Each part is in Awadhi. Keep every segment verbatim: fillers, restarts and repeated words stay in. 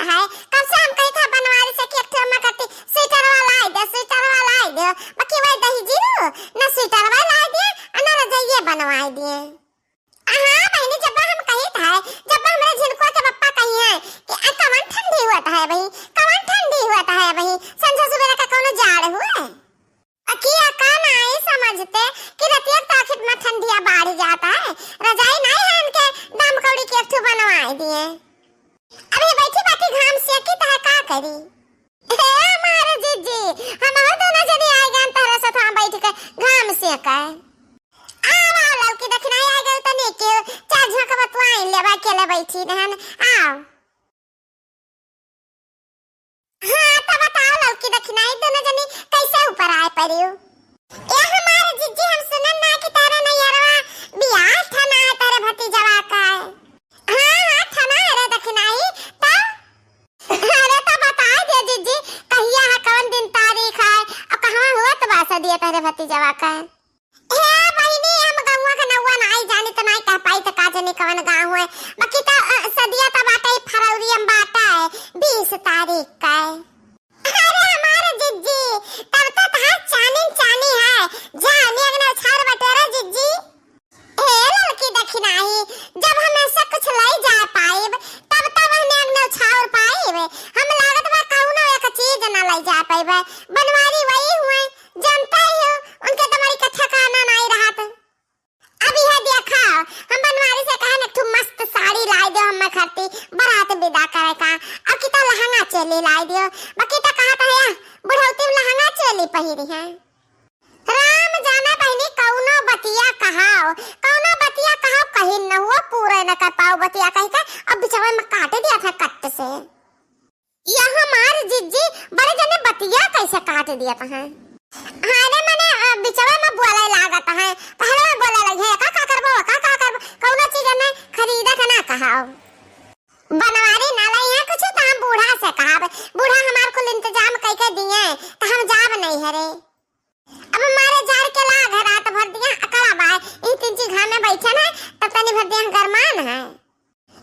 लागत है। कब से हम कही था बनवारी से कि एक ठो हमें करती स्वेटरवा लाई दे, स्वेटरवा लाई दे, बाकी वही दही जीरू ना स्वेटरवा लाई दिए, ना रजाइये बनवाई दिए। हाँ बहिनी, जब हम कहित है, जब हमरे झिनकुआ के पप्पा कही है कि "आ, कवन ठंडी हुआ है भाई, कवन ठंडी हुआ है भाई, संझा सुबेरा का कौनो जाड़ हुआ है?" अकिया का नाई समझते कि रतिया के आखिर में ठंडिया बाढ़ जाता है, रजाई नाई है इनके दाम कौड़ी के एक ठो बनवाए दिए। अभी बैठी बाटी घाम सेकित है, का करी? हे हमारे जीजी, हम हो दोनों जनी आए गए तहरे साथ वहाँ बैठ के घाम सेके। आवा ललकी दखिनाई आ गल तनी के चार झोंका बतुआई लेबा, अकेले बैठी रहन। आओ। हाँ, तो बताओ ललकी दखिनाई, दोनों जनी कैसे ऊपर आए परियो? ए हमारे जीजी, हम सुनन ना कि तारे नैयरवा बियाह ठना है तारे भतीजवा का। हाँ, हाँ, ठना है रे दखिनाई, तो अरे तो बताए दे जीजी, कहिया है, कौन दिन तारीख है, और कहवा हुआ तो बासा दिया तारे भतीजवा का? हे बहिनी, हम गौवा के नौवा नाई जानी त नाई कह पाई त का जानी कवन गाँव है। बाकी त, अ, सदिया त बाटे फरवरी में बाटे, बीस तारीख का है। अरे हमारे जिज्जी, तब तो तहार चानी चानी है। जा, नेग न्योछावर बटेरा जिज्जी। हे ललकी दखिनाही, जब हम ऐसा कुछ लई जा पाइब, तब तब हम नेग न्योछावर पाइब। हम लागत बा कौनो एक चीज ना लई जा पाइब। बनवारी वही हुए, जानता ही हो, उनके दमड़ी का ठिकाना नाई रहत। अब यह देखा, हम बनवारी से कहे न, एक ठो मस्त साड़ी लाई दियो हमें खाती, बारात विदा करे का। अब किता लहंगा चोली लाई दियो, बाकी तो कहा था या बुढ़ौती में लहंगा चोली पहिरी है। राम जाना बहिनी, कौनो बतिया कहाओ, कौनो बतिया कहाओ, कहीं न हुआ पूरा न कर पाओ बतिया कहीं का। अब बिचवा में काट दिया था कट से। यह हमार जिज्जी बड़े जने बतिया कैसे काट दिया तहाँ। हाँ रे, मने, अ, बिचवा में बोले लागत है, पहले में बोले लगे, "का, का करबो, का, का करबो, कौनो चीज में खरीदा के ना कहाओ।" बनवारी ना लाई है कुछ, तो हम बूढ़ा से कहाब, बूढ़ा हमार कुल इंतजाम कई के दिए, तो हम जाब नहीं हरे। अब मारे जार के लाग है, रात भर दिया अकड़ा बाय, ई तीन चीज घर में बैठे ना, तब तनी भर दिया गरमान है।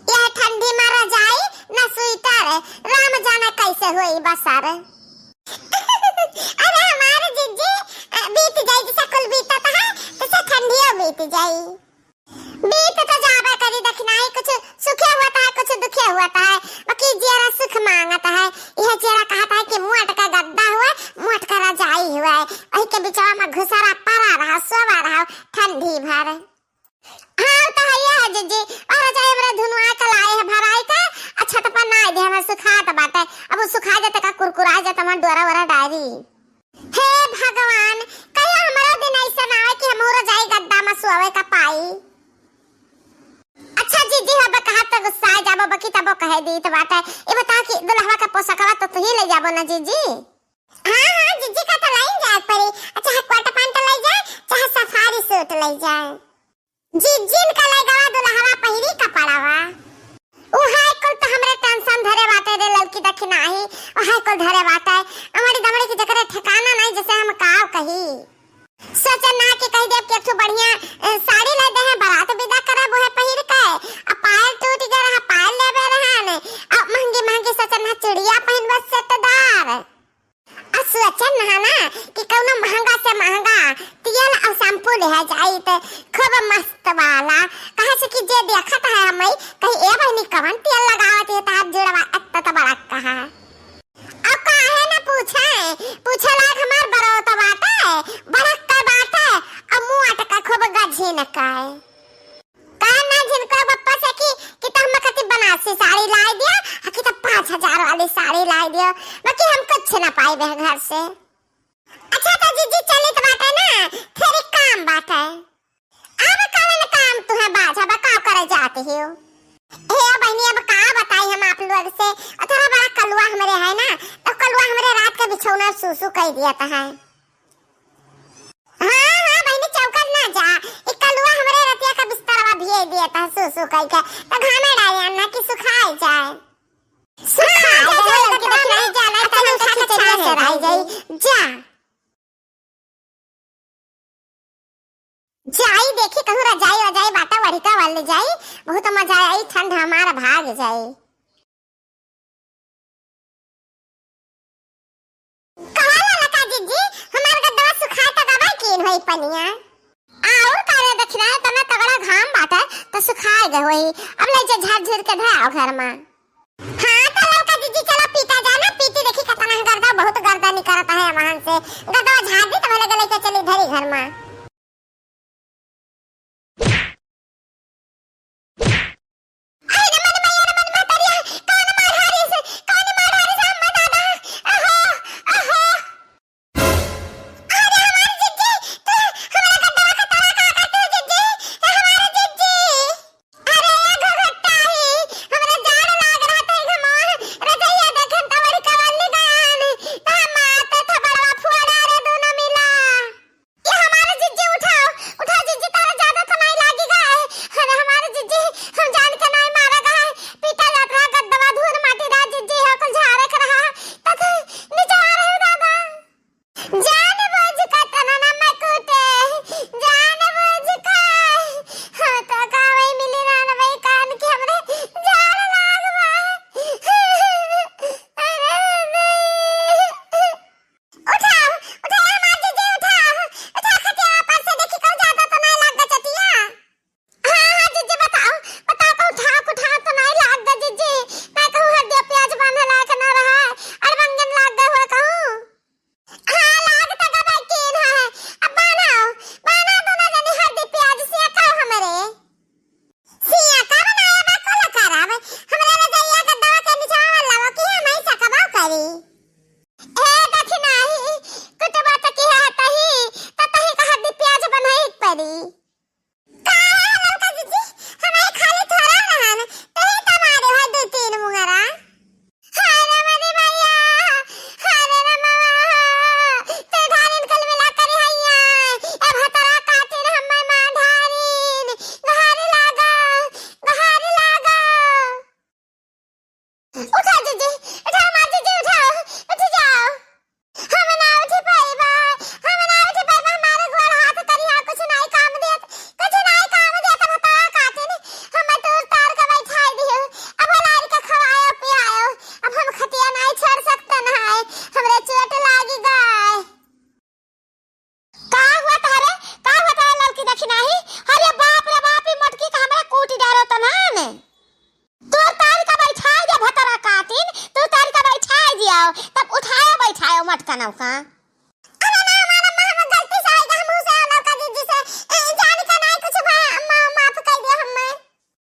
यह ठंडी में रजाई न स्वेटर, राम जाने कैसे होई बसर। अरे हमारे जिज्जी, अ, बीत जाई जैसे कुल बीतत है, तैसे ठंडियो बीत जाई। बीत तो जाबे करी, दखिनाही कुछ सुखे हुआ है, कुछ दुखे हुआ है, बाकी जियरा सुख मांगत है। यह जियरा कहत है कि मोट का गद्दा हुआ, मोट का रजाई हुआ, वही के बिचवा में घुसरा पड़ा रहा, सोवा रहा ठंडी भर। हाँ, तो है ये है, जिज्जी। और रजाई हमरा धुनवा के लाए है भराई का, आ छत पर ना दे, हमार सुखात बाटे। अब वो सुखा जाते का कुरकुरा जाते, हमार डोरा वोरा डारी। हे भगवान, कहियो हमरो दिन ऐसा ना आवे कि हमहू रजाई गद्दा में सोवे का पाई। अच्छा जिज्जी, अब कहा तो गुस्सा आ जाबो, बाकी तबो कहे दीत बाटे। ये बता कि दुल्हवा का पोशाकवा तो तू ही ले जाबो ना जिज्जी? हाँ, हाँ, जिज्जी का तो लाइन जाए पड़ी। चाहे कोट पैंट ले जाए, चाहे सफारी सूट ले जाए। जिज्जिन का लइगवा दुल्हवा पहिरी कपड़वा। उहे कुल तो हमरे tension धरे बाटे रे ललकी दखिनाही, उहे कुल धरे बाटे। अमड़ी दमड़ी के जकरे ठिकाना नहीं, जैसे हम काव कही। सोचन ना कि कही देब कि एक ठो बढ़िया, ए, साड़ी ले दे हैं, बारात विदा करब उहे पहिर के। आ पायल टूट गए रहा, पायल लेबे रहन। आ महंगी महंगी सोचन ना चूड़िया पहिनबे सेटदार। आ सोचन ना ना कि कौनो महंगा से महंगा तेल और shampoo ले जाई त खूब मस्त वाला। कहे से कि जे देखत है हमई, कही, "ए बहिनी, कवन तेल लगावत है, तहार जुड़वा अत्त त बड़क कहा।" और काहे ना पूछे, पूछे लायक हमार बड़ो तो बाटे, बड़क का बाटे, और मुँह अटका खूब गझिन का है। कहा ना जिनको बप्पा से कि, कि तो हम कति बनारसी साड़ी लाई दिया, कि तो पाँच हजार वाली साड़ी लाई दिया, बाकी हम कुछ ना पाई बे घर से। अच्छा तो जीजी चलित बाटे ना, फिर एक काम बाटे। अब कौन काम तुहे बाझा बा, का करे जाती हो? हे बहनी, अब का बताई हम आप लोग से, अथवा बड़ा कलुआ हमरे है ना, तो कलुआ हमरे रात के बिछौना सूसू कई दिया था है। हाँ, हाँ, बहिनी, चौकट ना जा। ई कलुआ हमरे रतिया का बिस्तरवा भिए दिए ता, सू, सू कई के। तो घामे डाले अन्ना कि सुखाई जाए। सुखाई जाए, जाए, तो तो नहीं जाना, अच्छा, तनी उठा के खिचड़िया चढ़ाई चढ़ाई जाई। जा। जाई, देखी कहूँ रजाई वजाई बाटा वढ़िका वाले जाई। बहुत मजा आई, ठंड हमारा भाग जाई। तीन होई पनिया। आउर का रे दखिना, इतना तगड़ा घाम बाटे, त सुखाए गए होई। अब ले जा झाड़ झूर के धराओ घर मा। हाँ, त ललका जिज्जी चला पीटा जा ना, पीटी देखी कतना गर्दा, बहुत गर्दा निकरत है वहां से। गर्दा झाड़ दी त भले गले के चली धरी घर मा। अरे रे मन मैया रे मन महतरिया, कौन मार हारी से, कौन मार हारी से अम्मा दादा, अहो, अहो। अरे हमार जिज्जी, तू हमरा गद्दवा के तोरा का करती हो जिज्जी, ए हमार जिज्जी। अरे ए घघट्टा ही, हमरा जाड़ लाग रहा था, घमवा, रजैया देखन त बड़ी कवली गयान, त हम आते थपड़वा फुआ रे दोनों मिला। ए हमारे जिज्जी उठाओ, उठाओ जिज्जी, तारा ज्यादा तो नहीं लागी गा। अरे हमारे जिज्जी, हम जान के नहीं मारा गा। पीटा जात रहा गद्दवा, धूल माटी रहा जिज्जी, हो कुल झाड़े के रहा। तक नीचे आ रहे हो दादा। जान बूझ के तना ना मैं कूटे, जान बूझ के। हम तो गावे मिली रान वही कान के हमरे जान लागवा। अरे नहीं। उठाओ, उठाओ हमार जिज्जी, उठाओ। उठा खटिया पर से, देखी कहूँ ज्यादा तो नहीं लाग गा चटिया। हाँ, हाँ, जिज्जी बताओ, बताओ कहूँ ठाक उठाक तो नहीं लाग गा जिज्जी। नहीं कहूँ हरदिया प्याज बांधे लायक ना रहा, अरे मंगन लाग गा हुआ कहूँ। हाँ, लाग तो गा भाई कीन है। अब बान्हो, बान्हो दोनों जनी हरदी प्याज से खाओ हमरे। सिया का बनाया बा कोला खराब। हमरा रजैया के दवा के निचवा वाला वो कि हम ही सकबा करी। ए दखिनाही, कुटबा त की है तही, त तही का हड्डी प्याज बनाई परी। का है ललका जिज्जी, हम ही खाली थोड़ा रहन, तही त मारे है दो तीन मुंगरा। हाय रे मरी मैया, हाय रे रे मावा, ते धारिन कल मिला करी हैया, ए भतरा काटिन हम्मे माँ धारिन, गहारी लागा, गहारी लागा। उठा जिज्जी, उठा माँ जिज्जी, उठा, उठ जाओ। हम ना उठी पाइबा, हम ना उठी पाइबा, हमारे गोड़ हाथ करिया, कुछ नाई काम देत, कुछ नाई काम देत, भतरा काटिन, हम तूर तार के बैठाई दियो, अब लार के खवायो पियायो, अब हम खटिया नाई छोड़ सकते ना है, हमरे चोट लागी गाय। का हुआ तहरे, का हुआ तहरे ललकी दखिनाही? अरे बाप रे बाप, ई मटकी का हमरा कूट डारो तनान। तू तारी का बैठाई दे भतरा काटिन, तू तारी का बैठाई दियो, तब उठायो बैठायो मटका नौका। अरे ना, हमारा अम्मा, हम गलती से आइगा, हम उसे ललका जिज्जी से, ए, जान के नाई कुछ भा, अम्मा, माफ कर दे हमें।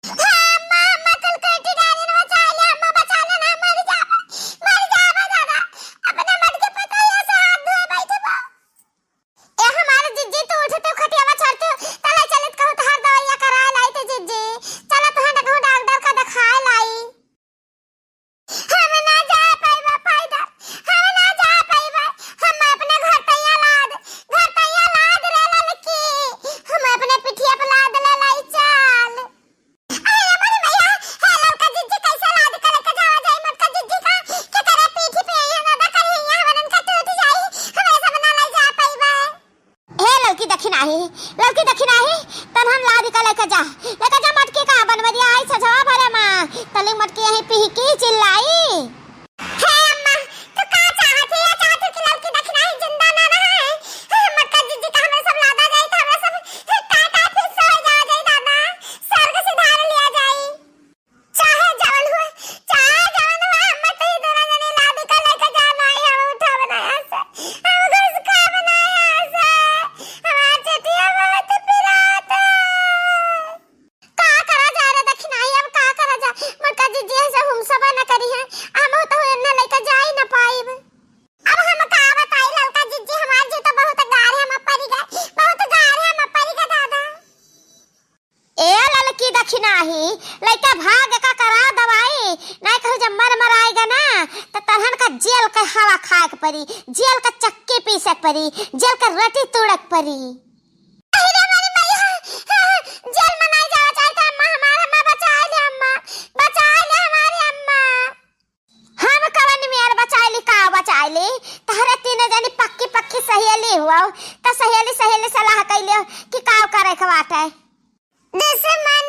हे अम्मा, अम्मा, कल कटी डाली ना, बचा ले, अम्मा, बचा ले ना, मर जाबा, मर जाबा दादा। अपने मटकी पतोहिया से हाथ धोए बैठबा। ए हमार जिज्जी, तू उठते खटियावा छोड़ते, तले चलत कहूँ तहार दवाइया कराए लाई थे जिज्जी। चलत हैं कहूँ डॉक्टर का दिखाए लाई। हम ना जा पाइबा पैदल, हम ना जा पाइबा। हम अपने घर तैया लाद, घर तैया लाद रे ललकी। हम अपने पिठिया पे लाद ले लाई चाल। अरे मोरी मैया, हे ललका जिज्जी कैसे लाद के लेके जावा जाई मोटका जिज्जी का? के तेरे पीठी पे आई है ना, कहीं यहाँ वरन का टूट जाई। हमें सब ना ले जा पाइबा। हे ललकी दखिनाही, ललकी दखिनाही, तनहन लादी का लेके जा, लेके जा मटकी का बनवरिया आई सजवा भरे माँ, तली मटकी यहीं पिहकी चिल्लाई। हे अम्मा, तू का चाहत है? या चाहत है कि ललकी दखिनाही जिंदा ना रहे? हे मटका जिज्जी का हमरा सब लादा जाई, तो हमरा सब काटा फिर सो जा जाई दादा, स्वर्ग सिधार लिया जाई। चाहे जवन हुए, चाहे जवन हुए, हमें तो ही दोनों जने लादी का लेके जाना है, हम उठा बनाया से, हम घुस खा बनाया से, हमार चटिया बहुत पिरात है। का करा जाए रे दखिनाही, अब का करा जाए? मोटका जिज्जी से हम सब न करी है, हम तो हुए न लेके जाई न पाइब। अब हम का बताई ललका जिज्जी, हमार जी तो बहुत गार है, हम परी गए, बहुत गार है, हम परी गए दादा। ए ललकी दखिनाही, लइका भाग का करा दवाई, नाहीं कहूँ जब मर मराएगा ना, त तहन का जेल के हवा खाए के परी, जेल का चक्की पीसे के परी, जेल का रोटी तोड़े के परी। अरे रे मोरी मैया, जेल में नाहीं जावा चाहता अम्मा, हमार अम्मा बचा ले अम्मा, बचा ले हमारी अम्मा। हम कवन मेर बचाइली, का बचाइली? तहरे तीनों जनी पक्की पक्की सहेली हुआ, त सहेली सहेली सलाह कैले कि का करे के बाटे। दुश्मन